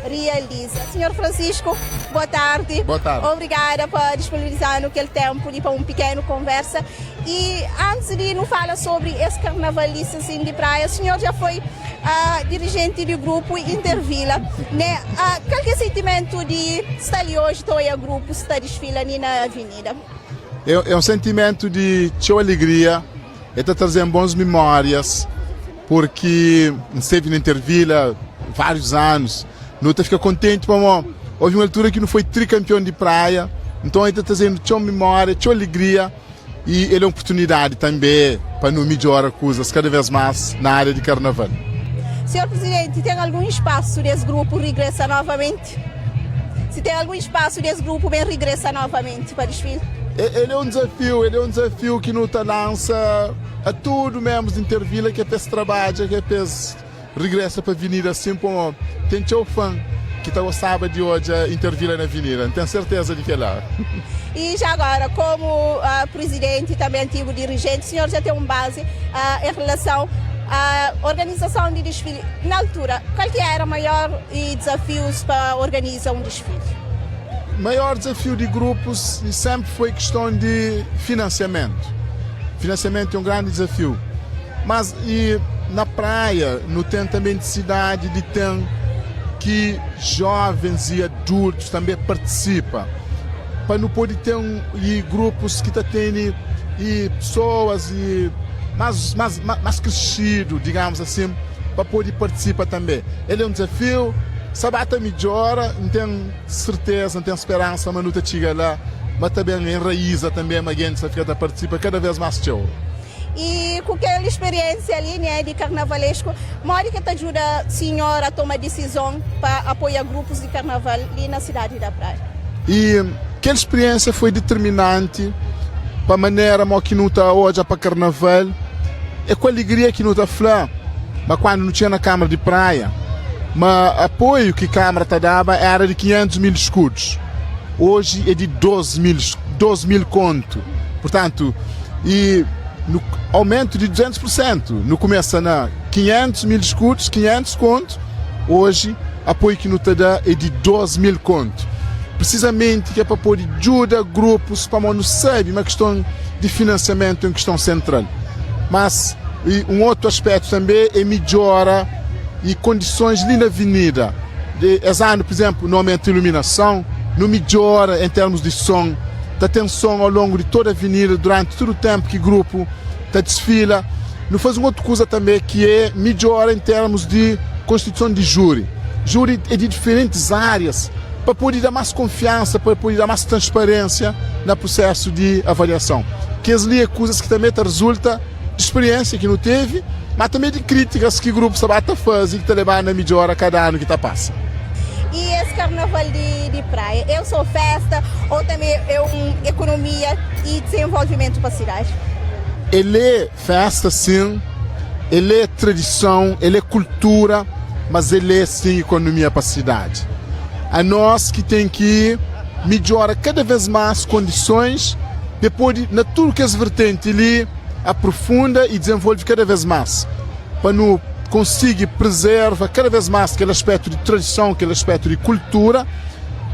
realiza. Senhor Francisco, boa tardi. Boa tardi. Obrigada pa disponibiliza-nu kel ténpu li pa un pikenu konversa. I antis di nu fala sobri es karnaval li sin di Praia, senhor dja foi dirijenti di grupu Intervila, ne? Kal ki é sentimentu di sta li oji ta oia grupus ta disfila li na avinida? É un sentimentu di txeu alegria, e ta traze-m bons mimórias, purki N stevi na Intervila várius anus. Nu ta fika kontenti pamó houve un altura ki nu foi trikanpion di Praia, nton e ta traze-nu txeu mimória, txeu alegria. I el é un oportunidadi tanbê pa nu midjora kuzas kada vês más na ária di karnaval. Senhor Presidenti, ten algun spasu di es grupu rigresa novamenti? Si ten algun spasu di es grupu ben rigresa novamenti pa disfili? El é un dizafiu, el é un dizafiu ki nu ta lansa a tudu menbrus di Intervila ki é pa es trabadja, ki é pa es Rigresa pa avenida sin pamo ten txeu fan ki ta gostaba di odja Intervila na avenida, N ten serteza di kela. I já agora, komu prizidenti i tanbe antigu dirijenti, sinhor dja ten un bazi en rilason a organizason di disfili. Na altura, kal ki era maior dizafius pa organiza un disfili? Maior dizafiu di grupus senpri foi kiston di finansiamentu. Finansiamentu é un grandi dizafiu. Mas i na Praia nu ten tanbe nisisidadi di ten ki jovens i adultus tanbe partisipa pa nu pode ten i grupus ki ta tene i pesoas i mas mas mas kriscidu digamus asin pa pode partisipa tanbe. El e un dizafiu, sa ba ta midjora, N ten serteza, N ten speransa ma nu ta txiga la, ma ta ben enraiza tanbe ma gentis ta fika ta partisipa kada vez mas txeu. I ku kel speriensia li, né, di karnavalesku, modi ki ta djuda sinhor a toma disizon pa apoia grupus di karnaval li na sidadi da Praia? I kel speriensia foi diterminanti pa manera mo ki nu ta odja pa karnaval. É ku alegria ki nu ta fla ma kuandu nu txiga na Kamara di Praia, ma apoiu ki Kamara ta daba era di 500 mil skudus, oji é di 2 mil, 2 mil kontu. Purtantu, i nu aumentu di 200 pur sentu. Nu kumesa na 500 mil skudus, 500 kontu, oji apoiu ki nu ta da é di 2 mil kontu. Prisizamenti ki é pa pode djuda grupus, pamodi nu sabe ma kiston di finansiamentu é un kiston sentral. Mas i un otu aspetu tanbe é midjora i kondisons li na avenida. Es anu, pur izenplu, nu aumenta iluminason, nu midjora en termus di son, ta ten son au longu di toda avenida duranti tudu tenpu ki grupu ta disfila. Nu faze un otu kuza tanbe ki é midjora en termus di konstituison di júri. Júri é di diferentis árias pa pode da más konfiansa, pa pode da más transparênsia na prusésu di avaliason. Kes li é kuzas ki tanbe ta rezulta di speriênsia ki nu tevi, má tanbe di krítikas ki grupu sta ba ta faze ki ta leba-nu a midjora kada anu ki ta pasa. I es karnaval di di Praia é so festa ou tanbe é un ekonomia i dizenvolvimentu pa sidadi? El é festa sin, el é tradison, el é kultura, mas el é sin ekonomia pa sidadi. Anos ki ten ki midjora kada vez más kondisons pa e pode na tudu kes vertenti li aprofunda i dizenvolve kada vez más pa nu konsigi prezerva kada vez más kel aspetu di tradison, kel aspetu di kultura,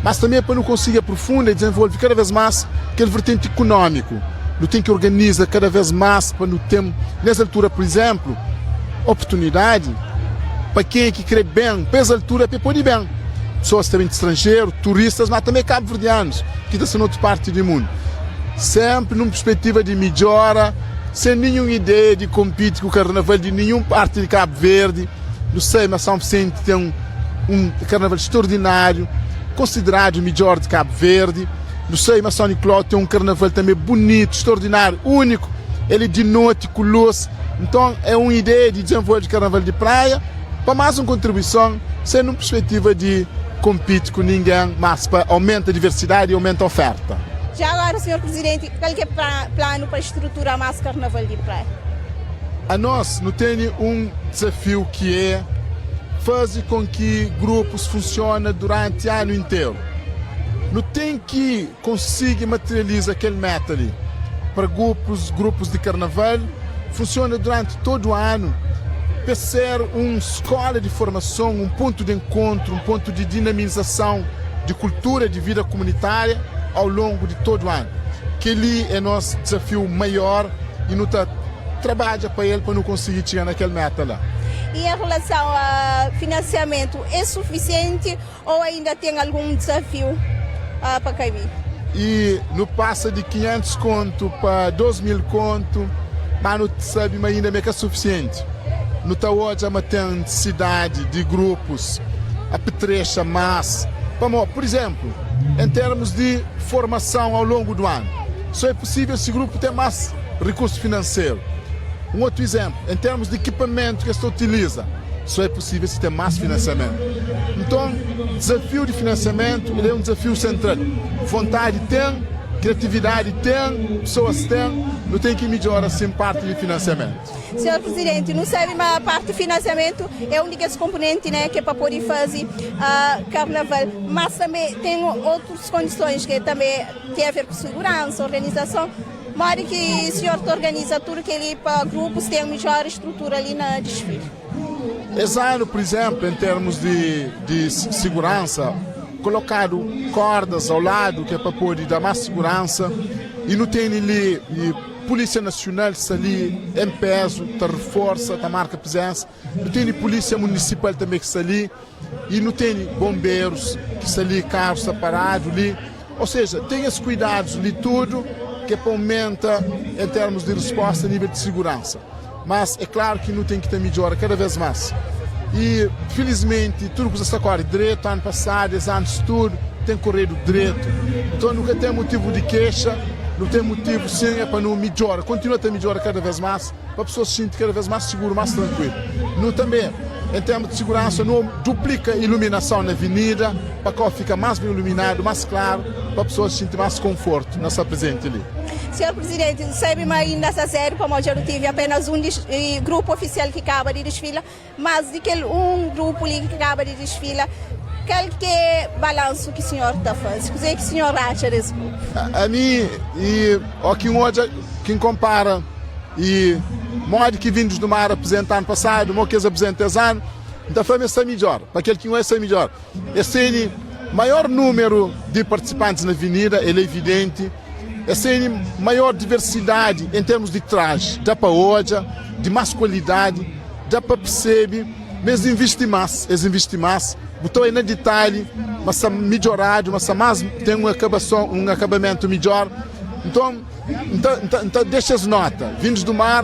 mas tanbe pa nu konsigi aprofunda i dizenvolve kada vez más kel vertenti ikunómiku. Nu ten ki organiza kada vez más pa nu ten, nes altura, pur izenplu, oportunidadi pa kenha ki kre ben pa es altura pa e pode ben. Pesoas ta ben di stranjeru, turistas, ma tanbe kabuverdianus ki ta sta na otu parti di mundu. Senpri nun perspetiva di midjora, sen ninhun ideia di konpiti ku karnaval di ninhun parti di Kabu Verdi. Nu sabe ma São Vicente ten un karnaval straordináriu, konsideradu midjor di Kabu Verdi. Nu sabe ma São Nicolau ten un karnaval tanbe bunitu, straordináriu, úniku. El é di noti, ku lus. Nton, é un ideia di dizenvolve karnaval di Praia pa más un kontribuison, sen nun perspetiva di konpiti ku ningen, mas pa aumenta diversidadi i aumenta oferta. Já agora, senhor Presidente, kal ki é planu pa estrutura más Karnaval di Praia? Anos nu tene un dizafiu ki é faze kon ki grupus funsiona duranti anu interu. Nu ten ki konsigi materializa kel meta li pa grupus grupus di Karnaval funsiona duranti todu anu. Pa ser un skola di formason, un pontu di enkontru, un pontu di dinamizason di kultura di vida kumunitária au longu di todu anu. Kel-li é nos dizafiu maior i nu ta trabadja pa el pa nu konsigi txiga na kel meta la. I en relason a finansiamentu, é sufisienti ô ainda ten algun dizafiu pa kaminhu? I nu pasa di 500 kontu pa 2000 kontu, má nu sabe ma inda ma é ka sufisienti. Nu ta odja ma ten nisisidadi di grupus apetrexa más. Pamodi, pur izénplu, en termus di formason au longu du anu, sô é pusível si grupu ten más rikursu finanseru. Un otu izénplu, en termus di ekipamentu ki es ta utiliza, sô é pusível si ten más finansiamentu. Nton, dizafiu di finansiamentu el é un dizafiu sentral. Vontadi ten, kriatividadi ten, pesoas ten, nu ten ki midjora sin parti di finansiamentu. Senhor Presidenti, nu sabe ma parti di finansiamentu é un di kes konponenti, né, ki é pa pode faze karnaval, mas tanbe ten otus kondisons ki tanbe ten a ver ku seguransa, organizason. Modi ki senhor ta organiza tudu kel-li pa grupus ten midjor strutura li na disfili? Es anu, pur izénplu, en termus di siguransa, kolokadu kordas au ladu ki é pa pode da más siguransa i nu tene li Pulísia Nasional sta li en pezu ta reforsa, ta marka prizénsa. Nu tene Pulísia Munisipal tanbê ki sta li i nu tene bonberus ki sta li, karus sta paradu li. Ou seja, ten es kuidadus li tudu ki é pa aumenta en termus di resposta a nível di siguransa. Mas é klaru ki nu ten ki ta midjora kada vez más. I filismenti tudu kuza sta kóre dretu. Anu pasadu, es anus tudu ten koredu dretu. Nton nu ka ten motivu di kexa, nu ten motivu sin é pa nu midjora, kontinua ta midjora kada vez más pa pesoas xinti kada vez más siguru, más trankuilu. Nu tanbe, en termus di siguransa, nu duplika iluminason na avenida pa kau fika más ben iluminadu, más klaru, pa pesoas xinti más konfortu na sta prezenti li. Senhor Presidenti, nu sabe ma inda sta sedu pamodi dja nu tive apenas un grupu ofisial ki kaba di disfila, mas di kel un grupu li ki kaba di disfila, kal ki é balansu ki sinhor ta faze? Kuzê ki sinhor atxa des grupu? Ami, i o ki N odja, ki N konpara i modi ki Vindos do Mar aprizenta anu pasadu, mo ki es aprizenta es anu, N ta fla ma es sta midjor. Pa kel ki N odja, es sta midjor. Es tene maior númeru di partisipantis na avenida, el é evidenti. Es tene maior diversidadi en termus di traji, da pa odja, di más kualidadi, da pa persebe ma es invisti más, es invisti más. Bu ta oi na ditalhi ma sta midjoradu, ma sta más, ten un akabason, un akabamentu midjor. Nton, N ta, N ta, N ta dexa es nota, Vindos do Mar,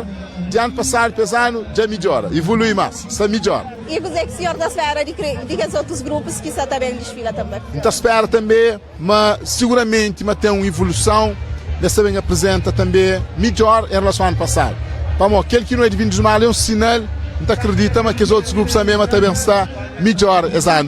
di anu pasadu pa es anu, dja midjora, evolui más, sta midjor. I kuzê ki sinhor ta spera di di kes otus grupus ki sta ta ben disfila tanbê? N ta spera tanbê ma siguramenti ma ten un evoluson, ma es ta ben aprizenta tanbê midjor en relason anu pasadu. Pamodi kel ki nu é di Vindos do Mar é un sinal, N ta kridita ma kes otus grupus tanbê ma ta ben sta midjor es anu.